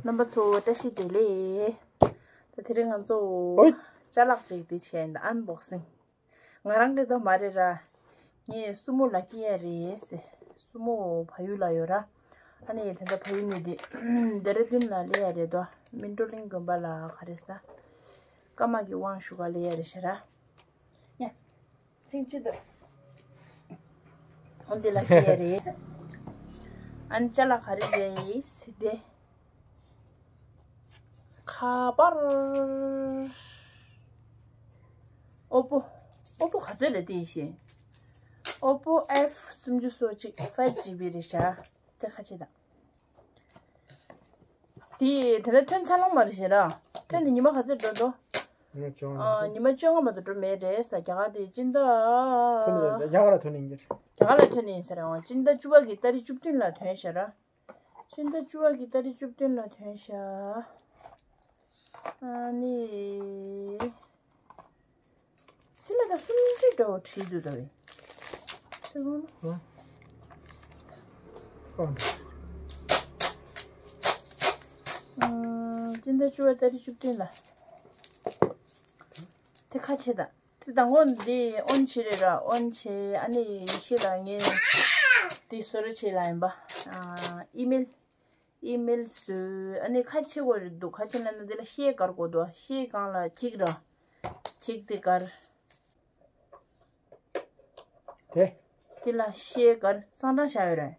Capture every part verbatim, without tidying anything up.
རྣམ་པ་ཚོ་བཀྲ་ཤིས་བདེ་ལེགས། ད་དེ་རིང་ང་ཚོ་ཨོའི། ཅ་ལག་ཅིག་འདི་བྱས་ཡིན། ད་ཨན་བོག་སིང་། ང་རང་གི་ད་མ་རེད་ར། ངས་སྲུ་མོ་ལ་སྐྱེལ་ཡ་རེད་ཟེར། སྲུ་མོ་བལ་ཡུལ་ལ་ཡོད་ར། ཨ་ནི་ད་ལྟ་བལ་ཡུལ་ནས་འདི་ལྡེ་ར་ལྡུན་ལ་སླེབས་ཡ་རེད་དོ། སྨིན་གྲོལ་གླིང་དགོན་པ་ལ་ག་རེ་ཟ། ཀརྨ་གི་དབང་ཞུ་ག་སླེབས་ཡ་རེད་ཤག་ར། ཡ། ཅིང་ཅི་དུ། འོ་འདི་ལ་ཁེ་རེད། ཨན་ཅ་ལག་ག་རེ་རེད་ཟེར་ཏེ། ཁ་པར། ཨོ་པོ། ཨོ་པོ་ག་ཚོད་རེད་དེ་ཤེས། ཨོ་པོ་ཨེཕ་སུམ་ཅུ་སོ་གཅིག་ཕའིབ་ཇི་བི་རེད་ཤག་དེ་ཁ་ཕྱེ་དང་། དེ་དེ་འདྲ་ཐོན་ཚར་ལོང་མ་རེད་ཤག་ར། ཐོན་ནས་ཉི་མ་ག་ཚོད་འགྲོ་འགྲོ། ཉི་མ་བཅོ་ལྔ། ཨ། ཉི་མ་བཅོ་ལྔ་མ་གཏོགས་འགྲོ་མེད་རེད་ཟེར། རྒྱ་གར་དེ་སྤྱི་ཟླ། ཐོན་ནས་རྒྱ་གར་ལ་ཐོན་ནས་ཡིན་གྱི་རེད། རྒྱ་གར་ལ་ཐོན་ནས་ཡིན་ས་རེད། འོ་སྤྱི་ཟླ་བཅུ་པ་གི་ཏ་རིག་བཅུ་བདུན་ལ་ཐོན་ཤག་ར། སྤྱི་ཟླ་བཅུ་པ་གི་ཏ་རིག་བཅུ་བདུན་ལ་ཐོན་ཤག་ཨ་ནི། དེ་ལ་ད་སུམ་ཅུ་འདྲ་བོ་བྲིས་འདུག་ད་བས། ཚེ་དབང་ལ། ཨང་། ཨང་། སྤྱི་ཟླ་བཅུ་པ་ཏ་རིག་བཅུ་བདུན་ལ། དེ་ཁ་ཕྱེ་དང་། དེ་དང་པོ་འདི་ཨོན་བྱེད་རེད་ར། ཨོན་བྱེད། ཨ་ནི་ཡེ་ཤེས་ལ་ངས་དེ་བཟོ་རོགས་བྱེད་ལ་ཡིན་པ། ཨ། ཨི་མེལ། ཨི་མེལ་བཟོས། ཨ་ནི་ཁ་ཕྱེ་དགོས་རེད་འདུག་ཁ་ཕྱེ་ན་ན་འདི་ལ་ཤེལ་དཀར་དགོས་འདུག་ཤེལ་སྒང་ལ་འགྱིག་ར། འགྱིག་དེ་དཀར། དེ། དེ་ལ་ཤེལ་དཀར་སང་གྲང་བཞག་ཡོད་རེད།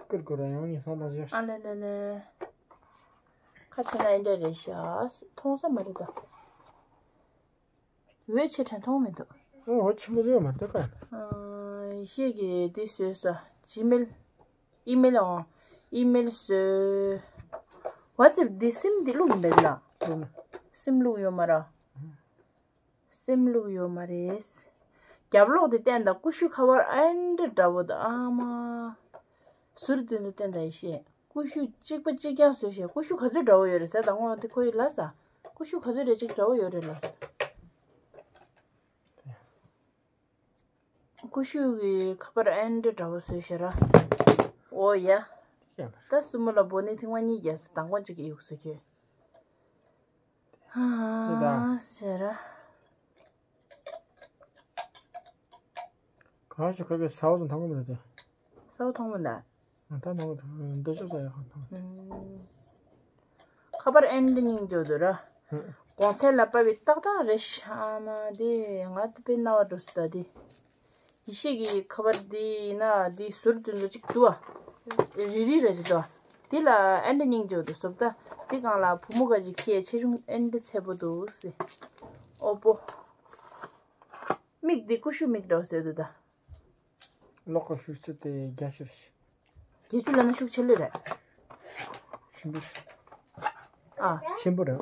ཀིར་ཀོ་ར་ཡང་ནི་ས་ལ་བཞག་ཨ་ལེ་ལེ་ལེ། ཁ་ཕྱེ་ན་ཨེ་འདྲ་རེད་ཤག་མཐོང་ས་མ་རེད་ད། འོད་ཆེ་དྲན་མཐོང་མི་འདུག་ཨོ་འོ་ཆེན་པོ་ཡོད་མ་རེད་ད། ཨ། ཡེ་ཤེས་ཀྱིས་འདི་བཟོས་ས། ཇི་མེལ། ཨི་མེལ། ཨོ། ཨི་མེལ་བཟོས། ཝ་ཙེབ་འདི་སིམ་འདི་བླུགས་མེད་ལ། སིམ་བླུགས་ཡོད་མ་ར། སིམ་བླུགས་ཡོད་མ་རེད། རྒྱབ་ལོགས་དེ་བསྟན་དང་། ཀུ་ཤུ་ཁ་པར་ཨེ་འདྲ་འདྲ་བོ་དང་། ཨ་མ། ཟུར་དེ་ཚོ་བསྟན་དང་ཡེ་ཤེས། ཀུ་ཤུ་གཅིག་པ་གཅིག་རྐྱང་བཟོས་ཤག་ཀུ་ཤུ་ག་ཚོད་འདྲ་བོ་ཡོད་རེད་ཟེར་དང་། ངོ་དེ་ཁོ་ཡི་ལ་ས། ཀུ་ཤུ་ག་ཚོད་རེད་གཅིག་འདྲ་བོ་ཡོད་རེད་ལ། ཀུ་ཤུ་གི་ཁ་པར་ཨེ་འདྲ་འདྲ་བོ་བཟོས་ཤག་ར། ཨོ་ཡ། ཤེས་པར། ད་སྲུ་མོ་ལ་བོ་ནི་ཐེངས་མ་གཉིས་རྒྱག་ས། དང་པོ་གཅིག་གི་ཡུག་བཟོ་རྒྱུ། ཧ། ཤེས་ར། གང་ཞིག་ཁ་པའི་ས་བོ་དང་ཐང་གོ་མི་འདུག་སྟེ། ས་བོ་མཐོང་མི་འདུག་ཨ། ད་མཐོང་གི་འདུག་འདི་ཅོག་ས་ཡག་ག་མཐོང་། ཁ་པར་ཨེ་འདྲ་སྙིང་རྗེ་འདུག་ར། ཧུ། གོང་ཚད་ལ་དཔག་པའི་ཏག་ཏག་རེད་ཤག་ཨ་མ་དེ་ང་དཔེ་རྣ་བ་འགྲོ་སྲིད་ད་དེ། ཡེ་ཤེས་ཀྱི་ཁ་པར་དེ་ཡིན་ན་དེ་ཟུར་དེ་ཚོ་གཅིག་འདུག་ཨ། རིལ་རིལ་རེ་ཅིག་འདུག་ཨ། དེ་ལ་ཨེ་འདྲ་སྙིང་རྗེ་འདུག་བཟོ་ལྟ། དེ་སྒང་ལ་བུ་མོ་ག་ཅིག་ཁྱེད་ཆེ་ཆུང་ཨེ་འདྲ་ཚད་པོ་འདུག་ཟེར། ཨོ་པོ། མིག་འདི་ཀུ་ཤུ་མིག་འདྲ་བོ་བཟོས་འདུག་ད། ལོག་ག་ཤུགས་ཆེ་དེ་རྒྱ་ཤུར་ཤི། རྒྱ་ཤུར་ལ་ན་ཤུགས་ཆེ་ལོས་རེད། ཆེན་པོ་རེད། ཨ། ཆེན་པོ་རེད།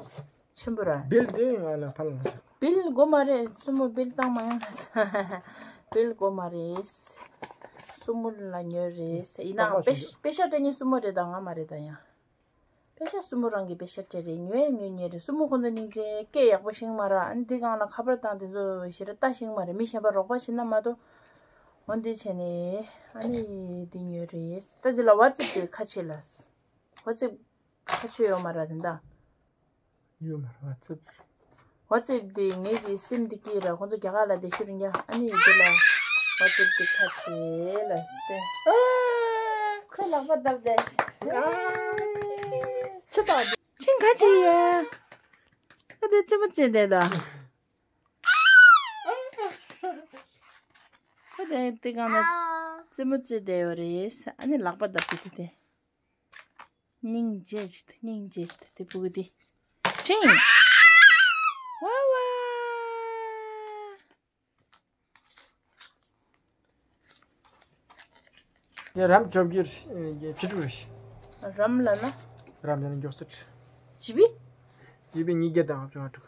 ཆེན་པོ་རེད། བིལ་དེ་ང་ལ་ཕར་ལ་ཆགས། བིལ་དགོས་མ་རེད། སྲུ་མོ་བིལ་བཏང་མ་ཡོང་ལ་ས། བིལ་དགོས་མ་རེད། སྲུ་མོ་ལ་ཉོས་རེད། ཡིན་ནའང་པེ་ཤ་པེ་ཤ་སྤྲད་མཁན་སྲུ་མོ་རེད་ད་ང་མ་རེད་ད་ཡང་། པེ་ཤ་སྲུ་མོ་རང་གི་པེ་ཤ་སྤྲད་རེད། ཉོས་ཉོས་ཉོས་རེད། སྲུ་མོ་ཁོ་ཚོ་སྙིང་རྗེ། སྐད་ཡག་པོ་ཤེས་མ་ར། ཨ་ནི་འདི་སྒང་ལ་ཁ་པར་བཏང་དེ་ཚོ་ཞེ་དྲག་ལྟ་ཤེས་མ་རེད། མི་གཞན་པ་རོགས་པ་བྱེད་ན་མ་གཏོགས། འོ་འདི་བྱས་ནས་ཨ་ནི་འདི་ཉོས་རེད། ད་འདི་ལ་ཝ་ཙེབ་དེ་ཁ་ཕྱེ་ལ། ཝ་ཙེབ་ཁ་ཕྱེ་ཡོད་མ་ར་དེ་འདྲ། ཡོད་མ་ར་ཝ་ཙེབ། ཝ་ཙེབ་འདི་ངེད་ཀྱི་སིམ་འདི་སྐྱེས་ར། ཁོང་ཚོ་རྒྱ་གར་ལ་བསྡད་ཤུལ་རིང་ཡ། ཨ་ནི་འདི་ལ་ཝ་ཙེབ་འདི་ཁ་ཕྱེ་ལ་སྟེ། ཁོས་ལག་པ་བརྡབས་བསྡད། ཆུ་དང་ཆིང་ག་ཅི་ཡ། ཁ་དེ་རྩེད་མོ་རྩེ་བསྡད་ད། ཁ་དེ་དེ་གང་ལ་རྩེད་མོ་རྩེ་བསྡད་ཡོད་རེད། ཨ་ནི་ལག་པ་བརྡབས་དེ་དེ་དེ། སྙིང་རྗེ་ཅིག་སྙིང་རྗེ་ཅིག་དེ་སྤུ་གུ་དེ། ཆིང་། ཝ་ཝ། དེ་རམ་བཅོ་བརྒྱད་རེད། བཅུ་དྲུག་རེད། རམ་ལབ་ན། རམ་ལབ་ན་མགྱོགས་ཚད། ཇི་བི། ཇི་བི་ཉིས་བརྒྱ་དང་ལྔ་བཅུ་ང་དྲུག་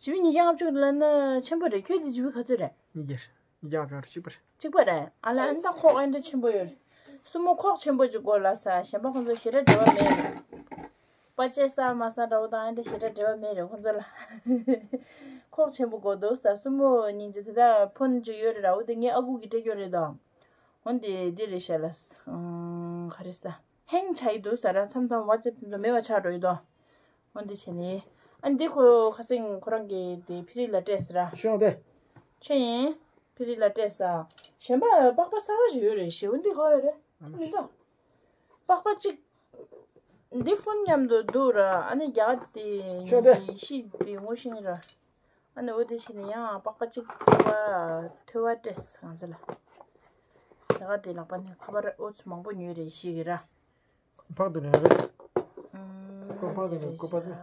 ཇི་བི་ཉིས་བརྒྱ་ལྔ་བཅུ་ལབ་ན་ཆེན་པོ་རེད། ཁྱོད་དེ་ཇི་བི་ག་ཚོད་རེད། ཉིས་བརྒྱ་རེད། ཉིས་བརྒྱ་ལྔ་བཅུ་ང་དྲུག་གཅིག་པ་རེད། གཅིག་པ་རེད། ཨ་ལ་ཨ་ནི་ད་ཁོག་ཨེ་འདྲ་ཆེན་པོ་ཡོད་རེད། སྲུ་མོ་ཁོག་ཆེན་པོ་ཅིག་དགོས་ལ་ས། གཞན་པ་ཁོང་ཚོ་ཞེ་དྲག་འབྲེལ་བ་མེད་རེད། པ་ཅེ་ས་མ་ས་འདྲ་བོ་དང་ཨེ་འདྲ་ཞེ་དྲག་འབྲེལ་བ་མེད་རེད་ཁོང་ཚོ་ལ། ཁོག་ཆེན་པོ་དགོས་འདུག་ས། སྲུ་མོ་སྙིང་རྗེ། དེ་དག་ཕོན་ཅིག་ཡོད་རེད་ར། འོ་དེ་ངའི་ཨ་ཁུ་གིས་སྤྲད་རྒྱུ་རེད་དོ། འོ་འདི་འདི་རེད་ཤག་ལ། ཨང་། ག་རེ་ཟ། ཧེང་ཆགས་ཡི་འདུག་ཟེར་ར། མཚམས་མཚམས་ཝ་ཙེབ་དེ་ཚོ་མེད་པ་ཆགས་འགྲོ་ཡི་འདུག་འོ་འདི་བྱས་ནས། ཨ་ནི་འདི་ཁོ་ཁ་སང་ཁོ་རང་གིས་དེ་ཕི་རི་ལ་སྤྲད་ཟེར་ར། ཤོག་དེ། ཆོས་ཡིན། ཕི་རི་ལ་སྤྲད་ས། གཞན་པ་པགས་པ་གསར་པ་ཞིག་ཡོད་རེད། ཞེའུ་འདི་ག་ཡོད་རེད། མི་འདུག་པགས་པ་གཅིག་འདི་ཧྥུན་མཉམ་དུ་འདུག་ར། ཨ་ནི་རྒྱ་གར་དེ་ཤོག་དེ། ཤི་དེ་ངོ་ཤེས་ར། ཨ་ནི་འོ་དེ་བྱས་ནས་ཡང་པགས་པ་གཅིག་པ་ཐོལ་པ་སྤྲད་ང་ཚོ་ལ། རྒྱ་གར་དེ་ལག་པ་ནས་ཁ་པར་ཨོ་ཚོ་མང་པོ་ཉོས་རེད་ཤི་གི་ར། ཕག་དེ་རེད་རེད། ཨུམ། ཀོ་ཕག་དེ་རེད། ཀོ་ཕག་དེ།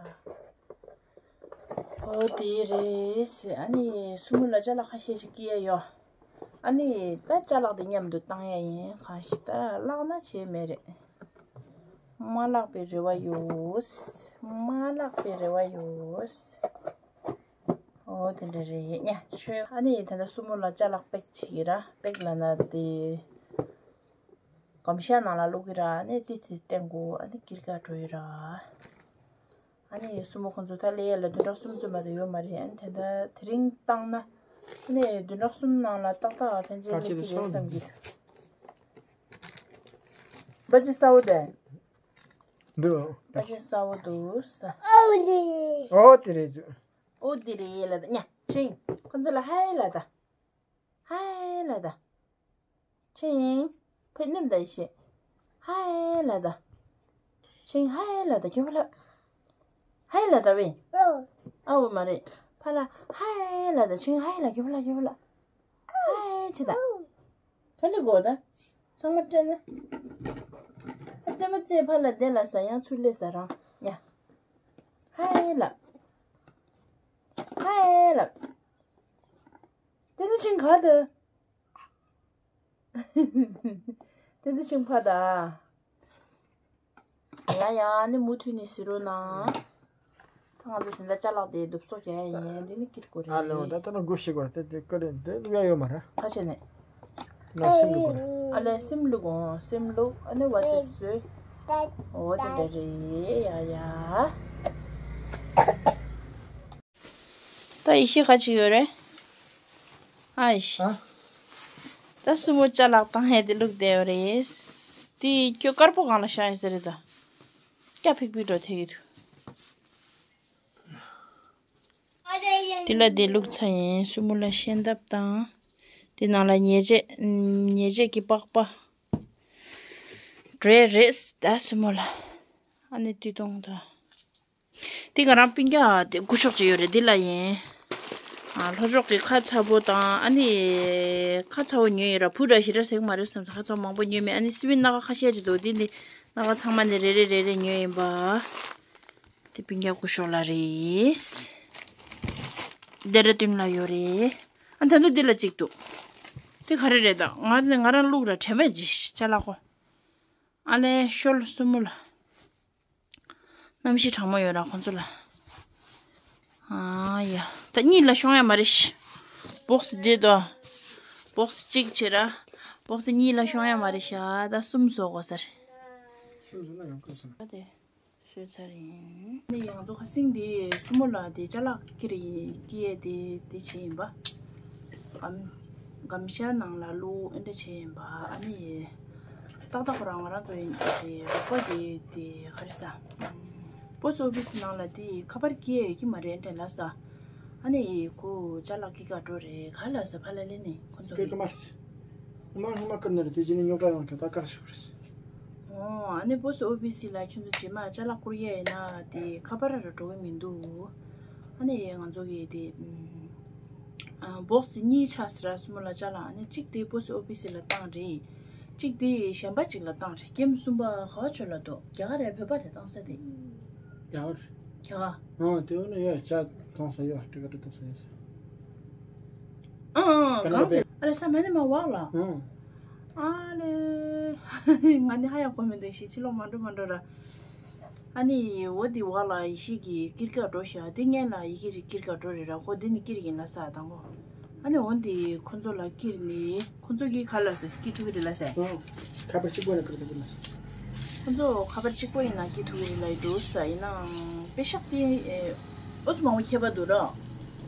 ཨོ་དེ་རེད། ཨ་ནི་སྲུ་མོ་ལ་ཅ་ལག་ཁ་ཤས་ཤིག་སྐྱེལ་ཡ་ཡོད། ཨ་ནི་ད་ཅ་ལག་དེ་མཉམ་དུ་བཏང་ཡ་ཡིན། གང་ཞིག་ད་བརླག་ན་བྱས་མེད་རེད། མ་བརླག་པའི་རེ་བ་ཡོད། མ་བརླག་པའི་རེ་བ་ཡོད། ཨོ་དེ་འདྲ་རེད་ཉ་ཆོས། ཨ་ནི་ད་ལྟ་སྲུ་མོ་ལ་ཅ་ལག་པེག་བྱེད་ཀྱི་ར། པེག་ལབ་ན་དེ་གམ་ཤ་ནང་ལ་བླུག་གི་ར། ཨ་ནི་ཏི་ཏི་བསྟན་དགོས། ཨ་ནི་དཀྱིལ་ཁ་འགྲོ་ཡི་ར། ཨ་ནི་སྲུ་མོ་ཁོང་ཚོ་ད་ལས་ཡ་ལ་བདུན་ཕྲག་གསུམ་ཙམ་མ་གཏོགས་ཡོད་མ་རེད། ཨ་ནི་ད་ལྟ་དེ་རིང་བཏང་ན། ཨ་ནི་བདུན་ཕྲག་གསུམ་ནང་ལ་ཏག་ཏག་ཕན་ཆད་སླེབས་ཀྱི་རེད་བསམ་གི། པ་ཅི་ས་འོ་དེ། འདི། པ་ཅི་ས་འོ་འདུག་ས། ཨོ་དེ་རེད་ཟུ། ཨོ་དེ་རེད་ལ་ད་ཉ་ཆིང་། ཁོང་ཚོ་ལ་ཧའི་ལ་ད། ཧའི་ལ་ད། ཆིང་། ཕེ་ནེམ་ད་ཤེ། ཧའི་ལ་ད། ཆིང་ཧའི་ལ་ད་ཁྱོད་ལ། ཧའི་ལ་ད་བེ། ཨོ་མ་རེད། ཕ་ལ་ཧའི་ལ་ད། ཆིང་ཧའི་ལ་ཁྱོད་ལ་ཁྱོད་ལ། ཧའི་ཆི་ད། ཁ་ལི་གོ་ད། ཚང་མ་སྤྲད་ན། ཨ་ཙེ་མ་ཙེ་ཕ་ལ་དེ་ལ་ས་ཡང་ཚུར་ལས་ས་རང་ཉ། ཧའི་ལ། ཧའི་ལ། དེ་ཚེ་ཆིང་ག་ད། དེ་ཚེ་ཆིང་ཕ་ད། ཡ་ཡ་ནི་མུ་མཐུད་ནས་ཟེར་རོ་ན། ད་ང་ཚོ་དེ་འདྲ་ཅ་ལག་དེ་བསྡུ་གསོག་རྒྱག་ཡ་ཡིན། འདི་ནི་ཀིར་གོ་རེད། ཨ་ལོ་ད་ལྟ་ན་སྒོ་ཞིག་བར་དེ་དེ་ཀ་རེད། དེ་བླུག་ཡ་ཡོད་མ་རེད། ཁ་ཆེ་ནས། ལ་སེམས་བླུག་གོ་རེད། ཨ་ལས་སེམས་བླུག་གོ། སེམས་བླུག་ཨ་ནི་ཝ་ཙེབ་བཟོས། འོ་དེ་འདྲ་རེད། ཡ་ཡ། ད་ཡེ་ཤེས་ག་ཅིག་ཡོད་རེད། ཨ་ཡེ་ཤེས། ཨ། ད་སྲུ་མོ་ཅ་ལག་བཏང་ཧེ་དེ་བླུག་བསྡད་ཡོད་རེད། དེ་ཁྱོད་དཀར་པོ་གང་ལ་བཞག་ཡོད་ས་རེད་ད། སྐྱ་ཕིག་ཕིག་འགྲོ་ཐེ་གི་འདུག་དེ་ལ་དེ་བླུག་ཚར་ཡིན། སྲུ་མོ་ལ་ཤེས་འདབ་དང་། དེ་ནང་ལ་ཉལ་ཆས། ཉལ་ཆས་ཀྱི་པགས་པ། འདྲེ་རེད་ད་སྲུ་མོ་ལ། ཨ་ནི་དུས་གཏོང་ད། དེ་ང་རང་སྤུན་ཀྱག་དེ་སྐུ་ཞོགས་ཅིག་ཡོད་རེད། འདི་ལ་ཡིན། ཨ་ལྷོ་ཕྱོགས་ཀྱི་ཁ་ཚ་པོ་དང་ཨ་ནི། ཁ་ཚ་པོ་ཉོས་ཡོད་ར། བུ་འདྲ་ཞིག་ར་ཟེར་གི་མ་རེད་བསམ་ས། ཁ་ཚ་པོ་མང་པོ་ཉོས་མེད། ཨ་ནི་སི་པིན་སྣ་ཁ་ཁ་ཤས་ཅིག་འདུག་འདི་འདི་སྣ་ཁ་ཚང་མ་ནི་རེ་རེ་རེ་རེ་ཉོས་ཡིན་པ། དེ་སྤུན་ཀྱག་སྐུ་ཞོགས་ལ་རེད། ལྡེ་ར་ལྡུན་ལ་ཡོད་རེད། ཨ་ད་དུང་འདི་ལ་གཅིག་འདུག་དེ་ག་རེ་རེད་ད། ང་ང་རང་བླུག་ར་དྲན་པ་ཅི་ཅ་ལག་ཁོ། ཨ་ལས་ཤོལ་སྲུ་མོ་ལ། གནམ་གཤིས་གྲང་མོ་ཡོད་ར་ཁོང་ཚོ་ལ། ཨ་ཡ། ད་གཉིས་ལ་ཤོང་ཡ་མ་རེད་ཤག་བོག་སི་འདི་དོ། བོག་སི་གཅིག་བྱེད་ར། བོག་སི་གཉིས་ལ་ཤོང་ཡ་མ་རེད་ཤག་ད་གསུམ་བཟོ་དགོས་ས་རེད། གསུམ་བཟོ་ན་ཡང་ཁོ་སོང་། ད་དེ་བཟོས་ཚར་ཡིན། ནི་ཡང་ཚོ་ཁ་སིང་དེ་སྲུ་མོ་ལ་དེ་ཅ་ལག་ཀིར་ཡིན་ཀི་ཡེ་དེ་དེ་བྱེད་ཡིན་པ། གམ་གམ་ཤ་ནང་ལ་བླུག་ཨེ་འདྲ་བྱས་ཡིན་པ། ཨ་ནི་ཏག་ཏག་ཁོ་རང་ང་རང་ཚོ་ཡིན་དེ་རོགས་པ་དེ་དེ་ག་རེ་ཟ། པོ་སི་ཨོ་ཕི་སི་ནང་ལ་དེ་ཁ་པར་སྐྱེལ་ཡོད་ཀྱི་མ་རེད་དྲན་ལ་ས། ཨ་ནི་ཁོ་ཅ་ལག་ཀི་ཀ་འགྲོ་རེད་ག་ལ་ས་ཕ་ལ་ལེ་ནི་ཁོ་ཚོ་ཀི་ཀི་མ་སི། ངོ་མ་ངོ་མ་ཀིར་ན་རེད་དེ་ཅི་ནི་ཉོ་ག་ཡོང་ཁྱོད་ད་ཀག་ཤག་རེད། ཨོ་ཨ་ནི་པོ་སི་ཨོ་ཕི་སི་ལ་ཁྱོད་ཚོ་རྗེས་མ་ཅ་ལག་བསྐུར་ཡས་ཡིན་ན་དེ་ཁ་པར་ར་འགྲོ་གི་མི་འདུག་ཨ་ནི་ང་ཚོ་གི་དེ་ཨ་བོག་སི་གཉིས་ཆགས་སི་ར་སྲུ་མོ་ལ་ཅ་ལག་ཨ་ནི་གཅིག་དེ་པོ་སི་ཨོ་ཕི་སི་ལ་བཏང་རེད། གཅིག་དེ་གཞན་པ་ཅིག་ལ་བཏང་རེད། ཀེམ་གསུམ་པ་ག་བ་ཆོད་ལ་འདུག་རྒྱ་གར་རེད་བོད་པ་རེད་བཏང་ས་དེ། རྒྱ་གར། རྒྱ་གར། ཨོ་དེ་འོ་ན་ཡ་ཅ་གཏོང་ས་ཡོད་ཀྲི་ཀ་ཀྲི་གཏོང་ས་ཡོད་ས། ཨང་ཨང་གང་དེ་ཨ་ལེ་ས་མ་ནི་མ་བག་ལ། ཨང་། ཨ་ལེ། ང་ནི་ཧ་ཡང་གོ་མི་འདུག་ཤི་ཕྱི་ལོགས་མ་འགྲོ་མ་འགྲོ་ར། ཨ་ནི་འོ་དེ་བག་ལ་ཡེ་ཤེས་ཀྱི་ཀིར་ཀ་འགྲོ་ཤག་དེ་སྔན་ལ་ཡེ་ཤེས་ཀྱི་ཀིར་ཀ་འགྲོ་རེད་ར་ཁོ་དེ་ནི་ཀིར་ཡིན་ལ་ས་དང་གོ། ཨ་ནི་འོ་དེ་ཁོ་ཚོ་ལ་ཀིར་ནི་ཁོ་ཚོ་གི་ཁ་ལ་ས་ཀིར་ཐུག་གི་རེད་ལ་ས། ཨང་། ཁ་པར་གཅིག་པོ་ན་ཀིར་ཐུག་གི་ལ་ས། ཁོ་ཚོ་ཁ་པར་གཅིག་པོ་ཡིན་ན་ཀིར་ཐུག་གི་རེད་ལ་ཡི་འདུག་ས་ཡིན་ནའང་པེ་ཤག་དེ་ཨོ་ཙི་མང་པོ་ཁྱད་པར་འདུག་ར།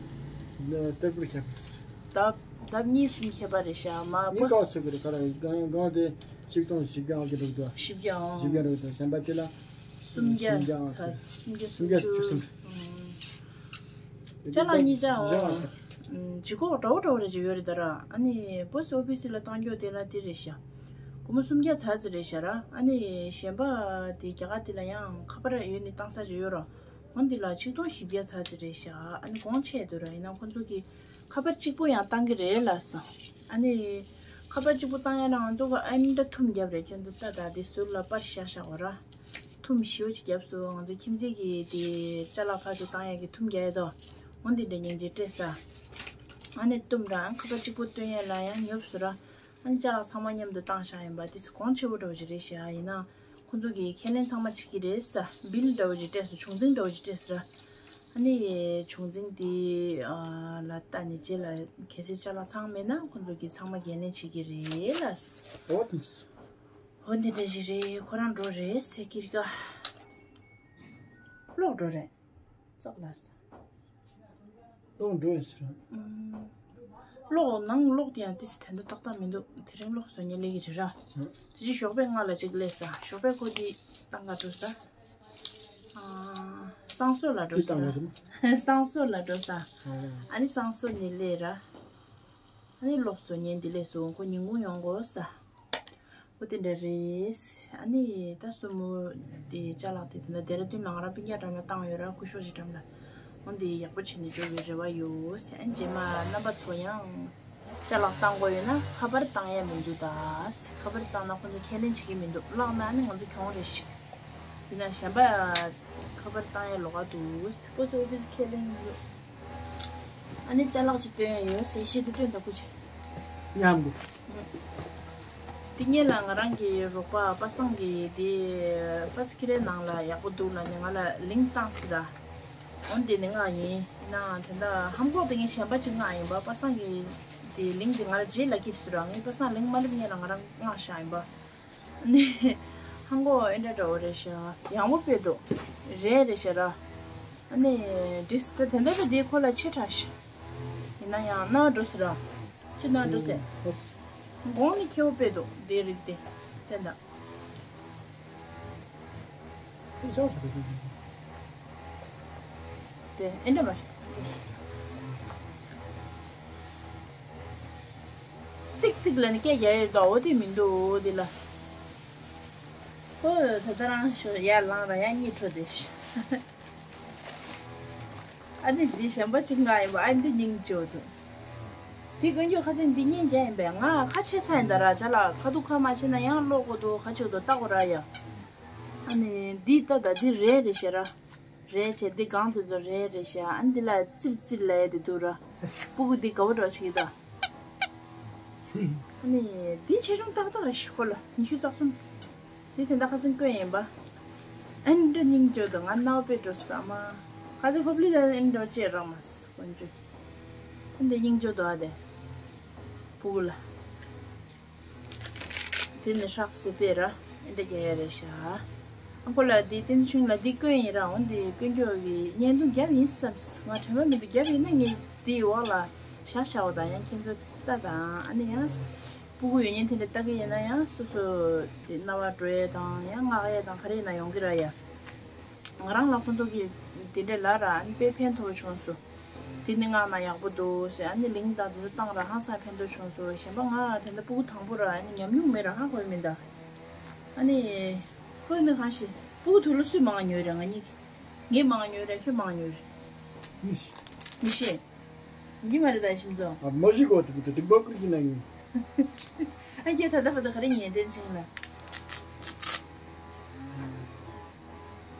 ལ་ཏེ་པུར་ཁྱད་པར། ལྡབ་ལྡབ་གཉིས་གསུམ་ཁྱད་པར་རེད་ཤག་མ་ནི་པོ་ཀའོ་ཚོད་གི་རེད་ག་ལ་གང་གང་དེ་ ཆིག་སྟོང་བཞི་བརྒྱ་ཨང་གི་འགྲོ་འདུག་བཞི་བརྒྱ་ཨང་། བཞི་བརྒྱ་འགྲོ་འདུག་གཞན་པ་དེ་ལ་སུམ་བརྒྱ། སུམ་བརྒྱ་ཨང་། སུམ་བརྒྱ་བཅུ་གསུམ། ཅ་ལག་གཉིས་ཆ་ཨང་། བཞི་བརྒྱ་ཨང་། ཨུམ། ལྗིད་ཁོག་འདྲ་བོ་འདྲ་བོ་རེ་ཅིག་ཡོད་རེད་ད་ར། ཨ་ནི་པོ་སི་ཨོ་ཕི་སི་ལ་བཏང་རྒྱུ་དེ་ལ་དེ་རེད་ཤག་སྒོར་མོ་སུམ་བརྒྱ་ཙམ་རེད་ཤག་ར། ཨ་ནི་གཞན་པ་དེ་རྒྱ་གར་དེ་ལ་ཡང་ཁ་པར་ཡོད་ནི་བཏང་ས་ཅིག་ཡོད་ར། འོ་འདི་ལ་ཆིག་སྟོང་བཞི་བརྒྱ་ཙམ་རེད་ཤག་ཨ་ནི་གོང་ཆེ་འདུག་ར། ཡིན་ན་ཁོ་ཚོ་གི་ཁ་པར་གཅིག་པོ་ཡང་བཏང་གི་རེད་ལབ་སོང་། ཨ་ནི་ཁ་པར་གཅིག་པོ་བཏང་ཡ་ན་ང་ཚོ་ག་ཨེ་འདྲ་ཐུམ་བརྒྱབ་རེད། ཁྱོད་ཚོ་ལྟ་ད་དེ་ཟུར་ལ་པར་བཞག་བཞག་པ་ར། ཐུམ་ཞེ་པོ་ཅིག་བརྒྱབ་སོང་། ང་ཚོ་ཁྱིམ་མཚེས་ཀྱི་དེ་ཅ་ལག་ཕར་ཚུར་བཏང་ཡ་གི་ཐུམ་རྒྱག་ཡ་དོ། འོ་འདི་འདྲ་སྙིང་རྗེ་སྤྲད་ས། ཨ་ནི་བཏུམ་ར་ཁ་པར་གཅིག་པོ་སྟོན་ཡ་ལ་ཡང་ཉོབ་སོང་ར། ཨ་ནི་ཅ་ལག་ཚང་མ་མཉམ་དུ་བཏང་བཞག་ཡིན་པ་དེ་ཚོ་གོང་ཆེ་པོ་འདྲ་བོ་ཅིག་རེད་ཤག་ཡིན་ན། ཁོང་ཚོ་གིས་ཁས་ལེན་ཚང་མ་བྱེད་ཀྱི་རེད་ས། བིལ་འདྲ་བོ་ཅིག་སྤྲད་སོང་། བྱུང་འཛིན་འདྲ་བོ་ཅིག་སྤྲད་སོང་ར། ཨ་ནི་བྱུང་འཛིན་དེ་ཨ་ལ་ལྟ་ནས་རྗེས་ལ་གལ་སྲིད་ཅ་ལག་ཚང་མེད་ན་ཁོང་ཚོ་གིས་ཚང་མ་འགན་ལེན་བྱེད་ཀྱི་རེད་ལ། འོ་དེ་མོ་ཟེར། འོ་འདི་འདྲ་ཞིག་རེད། ཁོ་རང་འགྲོ་རེད་ཟེར་གྱི་རེད་ཀ་ལོག་འགྲོ་རེད། ཙག་ལ་ས། ལོག་འགྲོ་ཡོད་ཟེར། ཨུམ། ལོག་ནང་ལོག་དེ་ཡང་ཏིས་དེ་འདྲ་ཏག་ཏག་མི་འདུག་དེ་རིང་ལོག་བཟོ་ཉེན་ལས་ཀྱི་རེད་ར། ཨུམ། དེ་ཅི་ཞོགས་པའི་ང་ལ་ཅིག་སླེབས་ས། ཞོགས་པའི་ཁོ་དེ་ཏང་ག་འགྲོ་ས། ཨ། སང་སོ་ལ་འགྲོ་ས། དེ་ཏང་ག་འགྲོ། སང་སོ་ལ་འགྲོ་ས། ཨ། ཨ་ནི་སང་སོ་ནས་སླེབས་ར། ཨ་ནི་ལོག་བཟོ་ཉེན་དེ་ལས་སོང་ཁོ་ཉིན་གུང་ཡོང་དགོས་ས། ཨོ་དེ་འདྲ་རེད། ཨ་ནི་ད་སོ་མོ་དེ་ཅ་ལག་དེ་དེ་འདྲ་ཌེ་ར་ཌུན་ལ་ང་རང་སྤུན་ཀྱག་འགྲམ་ལ་བཏང་ཡོད་ར། སྐུ་ཞབས་ཀྱི་འགྲམ་ལ། འོ་འདི་ཡག་པོ་བྱས་ནས་འགྲོ་བའི་རེ་བ་ཡོད། ཨ་ནི་རྗེས་མ་རྣམ་པ་ཚོ་ཡང་ཅ་ལག་བཏང་དགོས་ཡོད་ན་ཁ་པར་བཏང་ཡ་མི་འདུག་ད་ཁ་པར་བཏང་ན་ཁོ་ཚོ་ཁས་ལེན་བྱེད་ཀྱི་མི་འདུག་བརླག་ན་ཨ་ནི་ང་ཚོ་གྱོང་རེད་ཤག་ཡིན་ན་གཞན་པ་ཁ་པར་བཏང་ཡ་ལོགས་ཀ་འདུག་པོ་སི་ཨོ་ཕི་སི་ཁས་ལེན་ཡོད། ཨ་ནི་ཅ་ལག་ཅིག་སྟོན་ཡ་ཡོད་ཟེར་ཤེས་དུ་སྟོན་ད་ཁུ་ཆེ། ཡང་འདུག་དེ་སྔོན་ལ་ང་རང་གི་རོགས་པ་པ་སངས་ཀྱིས་དེ་པ་སི་ཁི་རའི་ནང་ལ་ཡག་པོ་འདུག་ལབ་ནས་ང་ལ་ལིང་བཏང་ཟེར་ར། འོན་ཏེ་ནི་ང་ཡིན་ན་དེ་འདྲ་ཧམ་གོག་དེ་ངས་གཞན་པ་ཅིག་མངགས་ཡིན་པ། པ་སངས་ཀྱིས་དེ་ལིང་དེ་ང་ལ་རྗེས་ལ་ཀིར་ཟེར་ར། ངས་པ་སངས་ལིང་མ་སླེབས་སྔོན་ལ་ང་རང་མངགས་བཞག་ཡིན་པ། ནི། ཧང་གོ་ཨེ་འདྲ་འདྲ་བོ་རེད་ཤག་ཡང་བོ་དཔེ་འདུག་རེད་རེད་ཤག་ར། ཨ་ནི་འདྲིས་ད་དེ་འདྲ་ད་དེ་ཁོ་ལ་ཆེ་དྲགས་ཤག་ཡིན་ན་ཡང་ན་འགྲོ་སི་ར། ཅི་ན་འགྲོ་སི། གོང་ནི་ཁེ་བོ་དཔེ་འདུག་དེ་རིགས་དེ། དེ་འདྲ། དེ་ཆགས་སུ་འགྲོ་གི་འདུག་དེ་ཨེ་འདྲ་མ་རེད། ཙིག་ཙིག་ལ་ནི་སྐད་རྒྱག་ཡོད་དོ། འོ་དེ་མི་འདུག་འོ་དེ་ལ། ཨོ་ད་ལྟ་རང་ཤོ་ཡར་ལངས་ར་ཡར་གཉིད་ཁྲོ་དེ་ཤི། ཨ་ནི་འདི་གཞན་པ་གཅིག་ང་ཡིན་པ་ཨ་འདི་སྙིང་རྗེ་འདུག་དེ་ཀུན་སྤྱོད་ཁ་སེང་འདི་གཉིས་རྒྱ་ཡིན་པས་ང་ཁ་ཆེ་ས་ཡིན་ད་ར་ཅ་ལག་ཁ་ཐུག་ཁ་མ་ཆེ་ན་ཡང་ཀློག་གོ་འདུག་ཁ་ཆེ་འདུག་ལྟ་གོ་ར་ཡ། ཨ་ནི་འདི་ལྟ་ད་འདི་རེད་རེད་ཤེས་ར། རེད་བྱས་འདི་གང་དེ་ཚོ་རེད་རེད་ཤག་ཨ་འདི་ལ་ཙིར་ཙིར་ལབ་ཡ་དེ་འདུག་ར། སྤུ་གུ་འདི་དགའ་བོ་འདྲ་བྱེད་ཀྱི་ད། ཨ་ནི་འདི་ཆེ་ཆུང་ཏག་ཏག་རེད་ཤག་ཁོ་ལ་ཉི་ཤུ་རྩ་གསུམ། འདི་དེ་འདྲ་ཁ་སང་བསྐོན་ཡིན་པ། ཨ་འདྲ་སྙིང་རྗེ་འདུག་ང་རྣ་བ་དཔེ་འགྲོ་ས་མ། ཁ་སང་ཧོབ་ལི་ལ་ཨ་འདྲ་བྱས་རག་མ་སོང་དཀོན་མཆོག་གིས། ཨ་འདི་སྙིང་རྗེ་འདུག་ཨ་དེ། སྤུ་གུ་ལ། དེ་ནི་ཧྲག་སེ་དེ་ར་ཨེ་འདྲ་རྒྱག་ཡ་རེད་ཤག་ཨ་ཁོ་ལ་དེ་བསྟན་ཆུང་ལ་འདི་བསྐོན་ཡིན་ར། འོན་ཏེ་བསྐོན་རྒྱུ་གི་བརྙན་ཐུང་རྒྱབ་ཡིན་བསམས། ང་དྲན་པ་མི་འདུག་རྒྱབ་ཡིན་ན་ངས་དེའི་འོག་ལ་བཞག་བཞག་པ་དང་ཡང་ཁྱེད་ཚོ་ལྟ་དང་ཨ་ནི་ཡང་སྤུ་གུ་ཡོད་ཉེན་དེ་འདྲ་ལྟ་གི་ཡིན་ན་ཡང་སོ་སོ་དེ་རྣ་བ་འགྲོ་ཡ་དང་ཡང་ངག་ཡ་དང་ག་རེ་ཡིན་ན་ཡོང་གི་ར་ཡ། ང་རང་ལ་ཁོ་ཚོ་གིས་དེ་འདྲས་ལབ་ར་ཨ་ནི་དཔེ་ཕན་ཐོགས་བྱུང་སོང་། དེ་ནི་ངག་ན་ཡག་པོ་འདུག་ཟེར་ཨ་ནི་ལིང་དང་དེ་ཚོ་བཏང་ར་ཧང་སང་ཕན་ཐོགས་བྱུང་སོང་། གཞན་པ་ང་དེ་འདྲ་སྤུ་གུ་དང་པོ་ར་ཨ་ནི་ཉམས་མྱོང་མེད་ར་ཧ་གོ་མིན་ད། ཨ་ནི་ཁོས་ནི་གང་ཞིག་སྤུ་གུ་དུག་ལོག་སུས་མང་ཉོས་རེད། ང་གཉིས་ཀྱིས། ངས་མང་ཉོས་རེད་ཁྱོད་མང་ཉོས་རེད། མི་ཤེས། མི་ཤེས། ཡིན་མ་རེད་ད་ཤིམ་ཚོ། ཨ་མོ་ཞིག་གོ་དུ་དུ་དུ་བ་ཀུར་གྱི་ན་ཡིན། ཨ་ཀྱེ་ད་ད་བ་ད་ག་རེ་ཉན་དེ་ཅིང་ལ།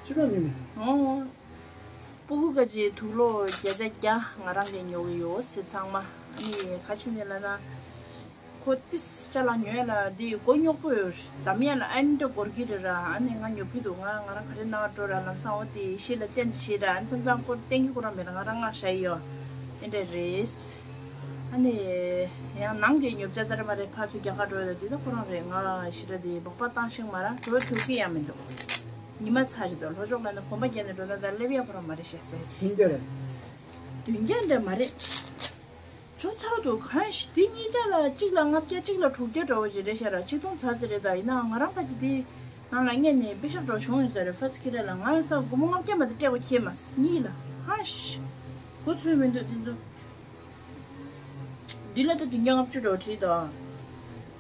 ཅི་ག་ཉན་ནི། ཨོ། སྤུ་གུ་ག་ཅི་དུག་ལོག་བརྒྱ་ཆ་བརྒྱ་ང་རང་གིས་ཉོ་གི་ཡོད་ཟེར་ཚང་མ། ཨ་ནི་ཁ་ཆེ་ནས་ལ་ན། ཁོ་ཏིས་ཅ་ལག་ཉོས་ལ་འདི་མགོ་རྙོག་པོ་ཡོད་རེད། འདམ་ཡ་ལ་ཨ་འདྲ་འགོར་གྱི་རེད་ར། ཨ་ནི་ང་ཉོ་གི་འདུག་ང་ང་རང་ག་རེ་ན་འགྲོ་ར་ལམ་སང་འོ་དེ་ཤི་ལ་བསྟན་ཤི་ར་ཨ་ནི་མཚམས་མཚམས་ཁོ་བསྟན་གི་ཁོ་རང་མེད་ལ་ང་རང་ང་ཤ་ཡི་ཡོད། ཨེ་འདྲ་རེད། ཨ་ནི་ཡང་ནང་གི་ཉོ་ཆ་ཙ་ར་མ་རེད། ཕར་ཚུར་རྒྱ་གར་འགྲོ་ཡ་ད་དེ་ད་ཁོ་རང་རེད། ང་ཤི་ར་དེ་སྦག་སྦག་བཏང་ཤིང་མ་ར་འགྲོ་ཐུབ་ཀྱི་ཡང་མི་འདུག་ཉི་མ་ཚ་རེད་ད་ལྷོ་ཕྱོགས་ལ་ནི་གོམ་པ་བརྒྱབ་ནས་འགྲོ་ན་ད་སླེབས་ཡ་ཁོ་རང་མ་རེད་ཤ་ཟེར་ཅི། བདུན་བརྒྱ་རེད། བདུན་བརྒྱ་འདྲ་མ་རེད། ཇོ་ཚར་འདུག་གང་ཞིག་དེ་གཉིས་ཆ་ལ་གཅིག་ལ་ལྔ་བརྒྱ་གཅིག་ལ་དྲུག་བརྒྱ་འདྲ་བོ་ཞིག་རེད་ཤག་ར། ཆིག་སྟོང་ཚར་ཙམ་རེད། ད་ཡིན་ནའང་ང་རང་ཕལ་ཆེར་དེ་ནང་ལ་སྔོན་ནས་པེ་ཤག་འདྲ་བོ་བྱུང་ཡོད་ས་རེད། ཧྥ་སི་ཁི་རེ་ལ་ང་ཡོད་ས་སྒོར་མོ་ལྔ་བརྒྱ་མ་གཏོགས་སྤྲད་པ་ཁྱེད་མ་གཉིས་ལ་ཧ་ཤི་གོ་ཚོད་མི་འདུག་དེ་ཚོ། འདི་ལ་ད་བདུན་བརྒྱ་ལྔ་བཅུ་འདྲ་བོ་བྲིས་འདུག་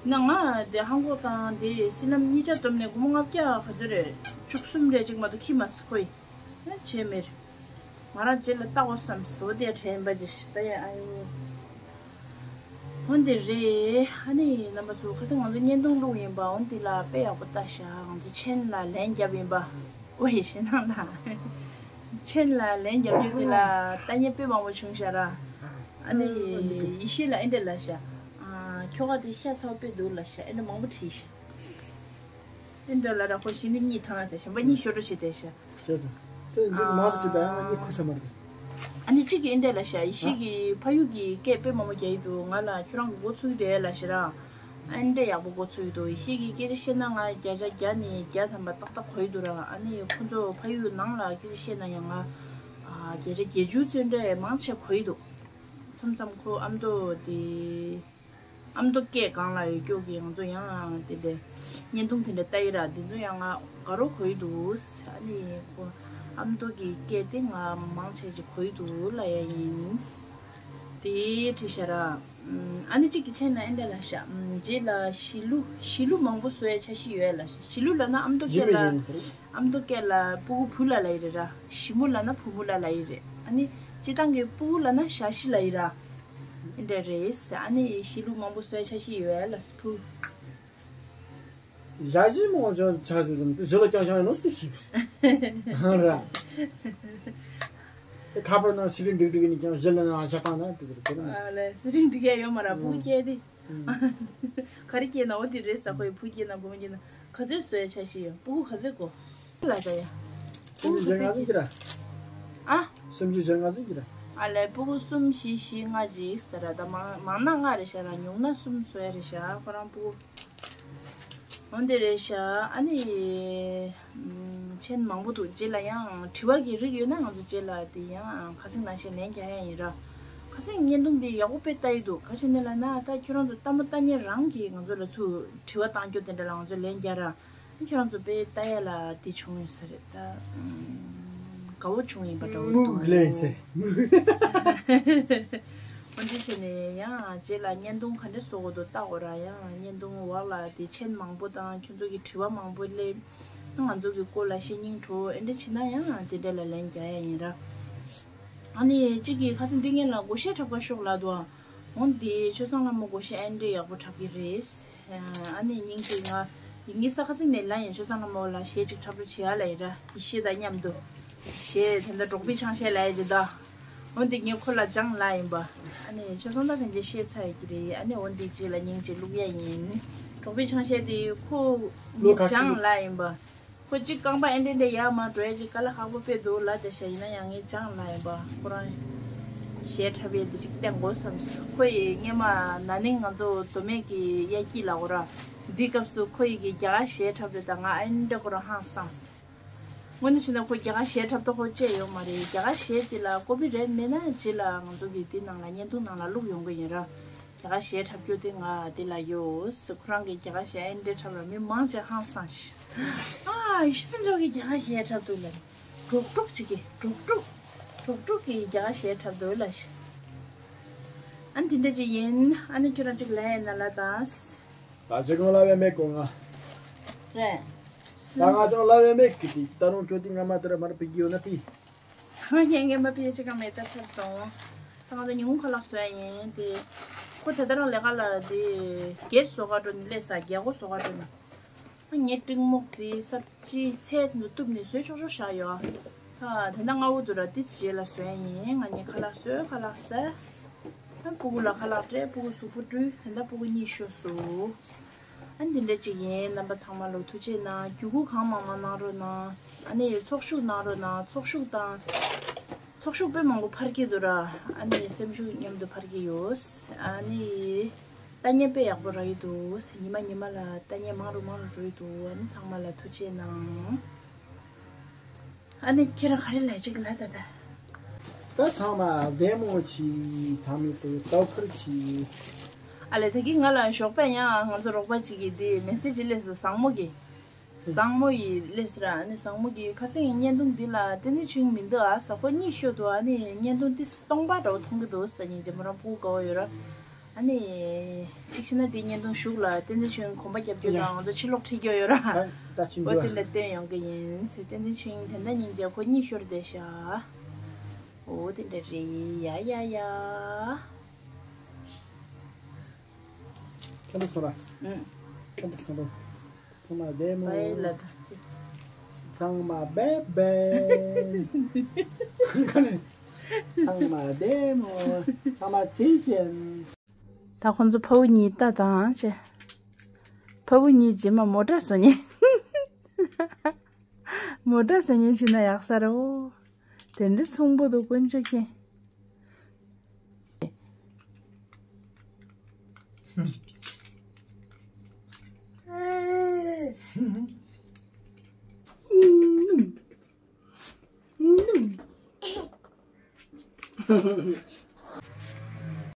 ན་ང་དེ་ཧང་གོག་དང་དེ་སི་ལམ་གཉིས་ཆ་བསྡོམས་ནས་སྒོར་མོ་ལྔ་བརྒྱ་ག་ཚོད་རེད། བཅུ་གསུམ་རེ་གཅིག་མ་གཏོགས་ཁྱེད་མ་གོ་ཡི། ན་བྱས་མེད། ང་རང་རྗེས་ལ་ལྟ་དགོས་བསམ་བཟོ་དེ་དྲན་པ་ཅིག་ལྟ་ཡ། ཨ་ཡོ། འོན་ཏེ་རེད། ཨ་ནི་རྣམ་པ་ཚོ་ཁ་སང་ང་ཚོ་བརྙན་ཐུང་བླུགས་ཡིན་པ། འོན་ཏེ་ལ་དཔེ་ཡག་པོ་ལྟ་ཤག་ང་ཚོ་ཆེན་ལ་ལན་བརྒྱབ་ཡིན་པ། ཨོ་ཡེ་ཞེ་ནང་ལ། ཆེན་ལ་ལན་བརྒྱབ་རྒྱུ་དེ་ལ་ལྟ་མཁན་དཔེ་མང་པོ་བྱུང་ཤག་ར། ཨ་ནི་ཡེ་ཤེས་ལ་ཨེ་འདྲ་ལབ་ཤག་ཨ། ཁྱོ་ག་དེ་ཤ་ཚ་པོ་དཔེ་འདུག་ལབ་ཤག་ཨེ་འདྲ་མང་པོ་བྲིས་ཤག་ཨེ་འདྲ་ལ་ར་ཁོ་ཤི་ནི་གཉིད་ཐང་ཟེར། གཞན་པ་གཉིད་ཤོར་འགྲོ་ཤེས་བསྡད་ཤག་བྱས་ཙང་། དེ་འཇིག་མང་སུ་ཅི་ད་ཡང་གཉིད་ཁུག་ས་མ་རེད། ཨ་ནི་གཅིག་གིས་ཨེ་འདྲ་ལབ་ཤག་ཡེ་ཤེས་ཀྱི་ཕ་ཡུལ་གྱི་སྐད་དཔེ་མང་པོ་རྒྱག་གི་འདུག་ང་ལ་ཁྱོད་རང་གི་འགོ་ཚུགས་བསྡད་ལབ་ཤག་ར། ཨེ་འདྲ་ཡག་པོ་འགོ་ཚུགས་ཀྱི་འདུག་ཡེ་ཤེས་ཀྱིས་སྐད་ཆ་བཤད་ན་ང་བརྒྱ་ཆ་བརྒྱ་ནས་བརྒྱ་ཐམ་པ་ཏག་ཏག་གོ་ཡི་འདུག་ར། ཨ་ནི་ཁོ་ཚོ་ཕ་ཡུལ་ནང་ལ་སྐད་ཆ་བཤད་ན་ཡང་ང་ཨ་བརྒྱ་ཆ་བརྒྱད་ཅུ་ཙམ་འདྲ་མང་ཆེ་གོ་ཡི་འདུག་མཚམས་མཚམས་ཁོ་ཨ་མདོ་དེ། ཨ་མདོ་སྐད་སྒང་ལ་ཡོད་རྒྱུ་གི་ང་ཚོ་ཡང་དེ་འདྲའི་བརྙན་ཐུང་དེ་འདྲ་ལྟ་ཡི་ར། དེ་ཚོ་ཡང་ང་དགའ་རབ་གོ་ཡི་འདུག་ཨ་ནི་ཁོ་ཨ་མདོ་གི་སྐད་དེ་ང་མང་ཆེ་ཅིག་གོ་ཡི་འདུག་ལབ་ཡ་ཡིན། དེ་བྲིས་ཤག་ར། ཨ་ནི་གཅིག་གིས་བྱས་ན་ཨེ་འདྲ་ལབ་ཤག་རྗེས་ལ་གཞིས་ལུ་གཞིས་ལུ་མང་པོ་བཟོ་ཡ་འཆར་གཞི་ཡོད་ལབ་ཤག་གཞིས་ལུ་ལབ་ན་ཨ་མདོ་སྐད་ལ། ཨ་མདོ་སྐད་ལ་སྤུ་གུ་བུ་ལ་ལབ་ཡི་རེད་ར། གཞིས་མོ་ལབ་ན་བུ་མོ་ལ་ལབ་ཡི་རེད། ཨ་ནི་སྤྱིར་བཏང་གི་སྤུ་གུ་ལབ་ན་ཞ་ཤི་ལབ་ཡི་ར། འདྲ་རེད། ཨ་ནི་གཞིས་ལུ་མང་པོ་བཟོ་འཆར་གཞི་ཡོད་ལ་སི་ཕུ། ཞ་ཤི་མང་ཆ་ཆ་ཟིག་ཙམ་དུ་ཞི་ལ་ཀྱང་ཀྱང་ཡོད་ནོ་སི་ཤི་ར། ཁ་པར་ནང་ཤི་རི་འགྲིག་འགྲིག་ནི་ཀྱང་ཞི་ལ་ནང་ཞག་པ་ན་དེ་ཟེར་དེ་རེད། ཨ་ལས་ཤི་རི་འགྲིག་ཡ་ཡོད་མ་ར་བུ་སྐྱེས་ཏེ། ག་རེ་སྐྱེས་ན་འོ་དེ་རེད་ས་ཁོའི་བུ་སྐྱེས་ན་བུ་མ་སྐྱེས་ན་ག་ཚོད་བཟོ་ཡ་འཆར་གཞི་ཡོད། སྤུ་གུ་ག་ཚོད་དགོས། ལ་ད་ཡ། སུམ་ཅུ་ཞེ་ལྔ་ཙམ་གྱི་ར། ཨ། སུམ་ཅུ་ཞེ་ལྔ་ཙམ་གྱི་ར། ཨ་ལས་སྤུ་གུ་གསུམ་བཞི་བཞི་ལྔ་ཅིག་ཟེར་ར། ད་མང་མང་ན་ལྔ་རེད་ཤག་ར། ཉུང་ན་གསུམ་བཟོ་ཡ་རེད་ཤག་ཁོ་རང་སྤུ་གུ། འོན་ཏེ་རེད་ཤག་ཨ་ནི། ཨམ། མཆན་མང་པོ་འདུག་རྗེས་ལ་ཡང་དྲི་བ་གི་རིགས་ཡོད་ན་ང་ཚོ་རྗེས་ལ་དེ་ཡང་ཁ་སང་ནང་བཞིན་ལན་རྒྱག་ཡ་ཡིན་ར། ཁ་སང་བརྙན་ཐུང་འདི་ཡག་པོ་དཔེ་ལྟ་ཡི་འདུག་ག་ཞིག་ནས་ལབ་ན་ད་ཁྱོད་རང་ཚོ་ལྟ་མ་ལྟ་མཁན་རང་གིས་ང་ཚོ་ལ་ཚུར་དྲི་བ་བཏང་རྒྱུ་དེ་འདྲ་ལ་ང་ཚོ་ལན་རྒྱག་ར། ཁྱོད་རང་ཚོ་དཔེ་ལྟ་ཡ་ལ་དེ་བྱུང་ཡོད་ས་རེད་ད། ཨམ། དགའ་བོ་བྱུང་ཡིན་པ་འདྲ་བོ་འདུག་ལས་ཟེར། འོན་ཏེ་བྱས་ནས་ཡང་རྗེས་ལ་བརྙན་ཐུང་ག་འདྲ་བཟོ་དགོས་འདུག་ལྟ་དགོས་ར། ཡང་བརྙན་ཐུང་འོག་ལ་དེ་མཆན་མང་པོ་དང་ཁྱོད་ཚོ་གི་དྲི་བ་མང་པོ་སླེབས། ང་ཚོ་གི་སྐོར་ལ་བཤད་སྙིང་བྲོ་ཨེ་འདྲ་བྱེད་ན་ཡང་དེ་འདྲ་ལ་ལན་རྒྱག་ཡ་ཡིན་ར། ཨ་ནི་གཅིག་གིས་ཁ་སང་འདི་ངེད་ལ་སྒོར་གཞས་འཁྲབ་ག་ཤོག་ལབ་འདུག་འོན་ཏེ་ཆོས་བཟང་ལྷ་མོ་སྒོར་གཞས་ཨེ་འདྲ་ཡག་པོ་འཁྲབ་ཀྱི་རེད། ཨ་ནི་སྙིང་རྗེ། ང་ཡིན་ངེད་ས་ཁ་སང་ནས་ལབ་ཡིན། ཆོས་བཟང་ལྷ་མོ་ལ་གཞས་གཅིག་འཁྲབ་རོགས་བྱེད་ཡ་ལབ་ཡིན་ར། ཡེ་ཤེས་དང་མཉམ་དུ་གཞས་དེ་འདྲ་འབྲོག་པའི་ཆང་གཞས་ལབ་ཡ་དེ་ད། འོན་ཏེ་ངས་ཁོ་ལ་སྦྱངས་ལབ་ཡིན་པ། ཨ་ནི་ཆོས་བཟང་ད་ཕན་ཆད་ཤེས་ཚར་ཡོད་ཀྱི་རེད། ཨ་ནི་འོན་ཏེ་རྗེས་ལ་སྙིང་རྗེ་བླུག་ཡ་ཡིན། འབྲོག་པའི་ཆང་གཞས་དེ་ཁོ་ངས་སྦྱངས་ལབ་ཡིན་པ། ཁོ་གཅིག་རྐང་པ་ཨེ་འདྲ་འདྲ་ཡར་མར་འགྲོ་ཡ་གཅིག་དཀའ་ལས་ཁག་པོ་དཔེ་འདུག་ལབ་བསྡད་ཤག་ཡིན་ན་ཡང་ངས་སྦྱངས་ལབ་ཡིན་པ། ཁོ་རང་གཞས་འཁྲབ་ཡས་འདི་གཅིག་བསྟན་དགོས་བསམས། ཁོ་ཡིས་སྔོན་མ་ན་ནིང་ང་ཚོ་མདོ་སྨད་ཀྱི་དབྱར་སྐྱིད་ལབ་དགོས་ར། འདིའི་སྐབས་སུ་ཁོ་ཡི་གི་རྒྱ་གར་གཞས་འཁྲབ་རེད། ད་ང་ཨེ་འདྲ་ཁོ་རང་ཧང་སངས། དངོས་གནས་བྱས་ན་ཁོ་རྒྱ་གར་གཞས་འཁྲབ་སྟངས་ཁོ་བཅས་ཡོད་མ་རེད། རྒྱ་གར་གཞས་དེ་ལ་ཀོ་པི་རེ་ཊི་མེད་ན་རྗེས་ལ་ང་ཚོ་གི་འདི་ནང་ལ་བརྙན་ཐུང་ནང་ལ་བླུགས་ཡོང་གི་ཡིན་ར། རྒྱ་གར་གཞས་འཁྲབ་རྒྱུ་དེ་ང་དེ་ལ་ཡོད། ཁོ་རང་གིས་རྒྱ་གར་གཞས་ཨེ་འདྲ་འཁྲབ་ལ་མི་མང་ཆེ་ཧང་སངས་ཤག་ཨ་ཡེ་ཤེས་ཕུན་ཚོགས་ཀྱིས་རྒྱ་གར་གཞས་འཁྲབ་འདུག་ལབ། འབྲོག་འབྲོག་ཅིག་གིས་འབྲོག་འབྲོག་འབྲོག་འབྲོག་གིས་རྒྱ་གར་གཞས་འཁྲབ་འདུག་ལབ་ཤག་ཨ་ནི་དེ་འདྲ་ཅིག་ཡིན། ཨ་ནི་ཁྱོད་རང་ཅིག་ལབ་ཡིན་ན་ལབ་དང་། ད་ཅི་གང་ལབ་ཡ་མེད་གོ་ང་། རེད། ད་ང་ཅང་ལབ་ཡ་མེད་གི་དེ་ད་རུང་ཁྱོད་དེ་ང་མ་དེ་ར་མར་ཕེབས་ཀྱི་ཡོད་ན་དེ། ངས་ངས་མ་ཕི་ཡ་ཅི་གང་མེད་ད་ཆར་སོང་། ད་ང་ཚོ་ཉིན་གུང་ཁ་ལག་བཟོ་ཡ་ཡིན་དེ། ཁོ་ད་ལྟ་རང་ལས་ཀ་ལ་དེ། རྒྱལ་བཟོ་ག་འགྲོ་ནི་ལས་ས་རྒྱལ་སྒོ་བཟོ་ག་འགྲོ་ནི། ཨ་ངས་ཀྲིང་མོག་ཙི་སབ་ཅི་ཚལ་དུ་གཏུབ་ནས་བཟོས་ཆོག་ཆོག་བཞག་ཡོད། ད་དེ་འདྲ་སྔ་བོ་དུ་ར་ཏི་ཙི་རྗེས་ལ་བཟོ་ཡ་ཡིན། ང་ངས་ཁ་ལག་བཟོས་ཁ་ལག་ཟས། ཨ་སྤུ་གུ་ལ་ཁ་ལག་སྤྲད། སྤུ་གུ་གཟུགས་པོ་བཀྲུས། དེ་འདྲ་སྤུ་གུ་གཉིད་ཤོར་སོང་། ཨ་འདི་འདྲ་ཅིག་ཡིན། རྣམ་པ་ཚང་མ་ལ་ཐུགས་རྗེ་གནང་། བརྒྱུད་སྐུར་གང་མང་མང་གནང་རོགས་གནང་། ཨ་ནི་ཚོགས་ཞུགས་གནང་རོགས་གནང་། ཚོགས་ཞུགས་དང་། ཚོགས་ཞུགས་དཔེ་མང་པོ་འཕར་གྱི་འདུག་ར། ཨ་ནི་སེམས་ཤུགས་མཉམ་དུ་འཕར་གྱི་ཡོད། ཨ་ནི་ལྟ་མཁན་དཔེ་ཡག་པོ་རག་གི་འདུག་ཉི་མ་ཉི་མ་ལ་ལྟ་མཁན་མང་རུ་མང་རུ་འགྲོ་གི་འདུག་ཨ་ནི་ཚང་མ་ལ་ཐུགས་རྗེ་གནང་། ཨ་ནི་ཁྱེད་རང་ག་རེ་ལབ་ཅིག་ལབ་ད་ད། ད་ཚང་མ་བདེ་མོ་བྱས། ཚང་མས་དེ་ལྟ་ཁུར་བྱས། ཨ་ལས་ད་གིན་ང་ལ་ཞོགས་པ་ཡང་ང་ཚོ་རོགས་པ་གཅིག་གིས་དེ་མེ་སེ་ཇི་སླེབས་སོང་། བཟང་མོ་གིས། བཟང་མོ་ཡིས་སླེབས་སོང་ར། ཨ་ནི་བཟང་མོ་གིས་ཁ་སང་གི་བརྙན་ཐུང་འདི་ལ་བསྟན་འཛིན་ཆོས་དབྱིངས་མི་འདུག་ཨ་ཟེར། ཁོ་གཉིད་ཤོར་འདུག་ཨ་ནི་བརྙན་ཐུང་འདི་སྟོང་པ་འདྲ་བོ་མཐོང་གི་འདུག་ཟེར། ཉིན་རྗེས་མ་རང་སྤུ་གུ་དགའ་བོ་ཡོད་ར། ཨ་ནི། གཅིག་བྱས་ན་དེ་བརྙན་ཐུང་གཞུག་ལ་བསྟན་འཛིན་ཆོས་དབྱིངས་གོམ་པ་རྒྱབ་རྒྱུ་དང་ང་ཚོ་ཕྱིར་ལོག་ཁྲིད་རྒྱུ་ཡོད་ར། ད་ད་ཕྱིན་འོ་རྒྱུ་དེ་ལ་བསྟན་ཡོང་གི་ཡིན་ཟེར། བསྟན་འཛིན་ཆོས་དབྱིངས་དེ་འདྲ་ཉིན་རྗེས་ཁོ་གཉིད་ཤོར་བསྡད་ཤག་འོ་དེ་འདྲ་རེད། ཡ་ཡ་ཡ། ཁྱེད་ཚོ་ཚོ་ར། ཨུ། ཁྱེད་ཚོ་ཚོ་ར། ཚང་མ་བདེ་མོ། བའི་ལ་ད། ཚང་མ་བེ་བེ། ཚང་མ་བདེ་མོ། ཚང་མ་ཇི་བཞིན། ད་ཁོང་ཚོ་ཕ་བུ་གཉིས་ལྟ་དང་བྱས། ཕ་བུ་གཉིས་རྗེས་མ་མོ་ཊ་བཟོ་མཁན། མོ་ཊ་བཟོ་མཁན་བྱས་ན་ཡག་ས་རེད་འོ། དེ་འདྲའི་ཚོང་པོ་འདུག་དཀོན་མཆོག་མཁྱེན།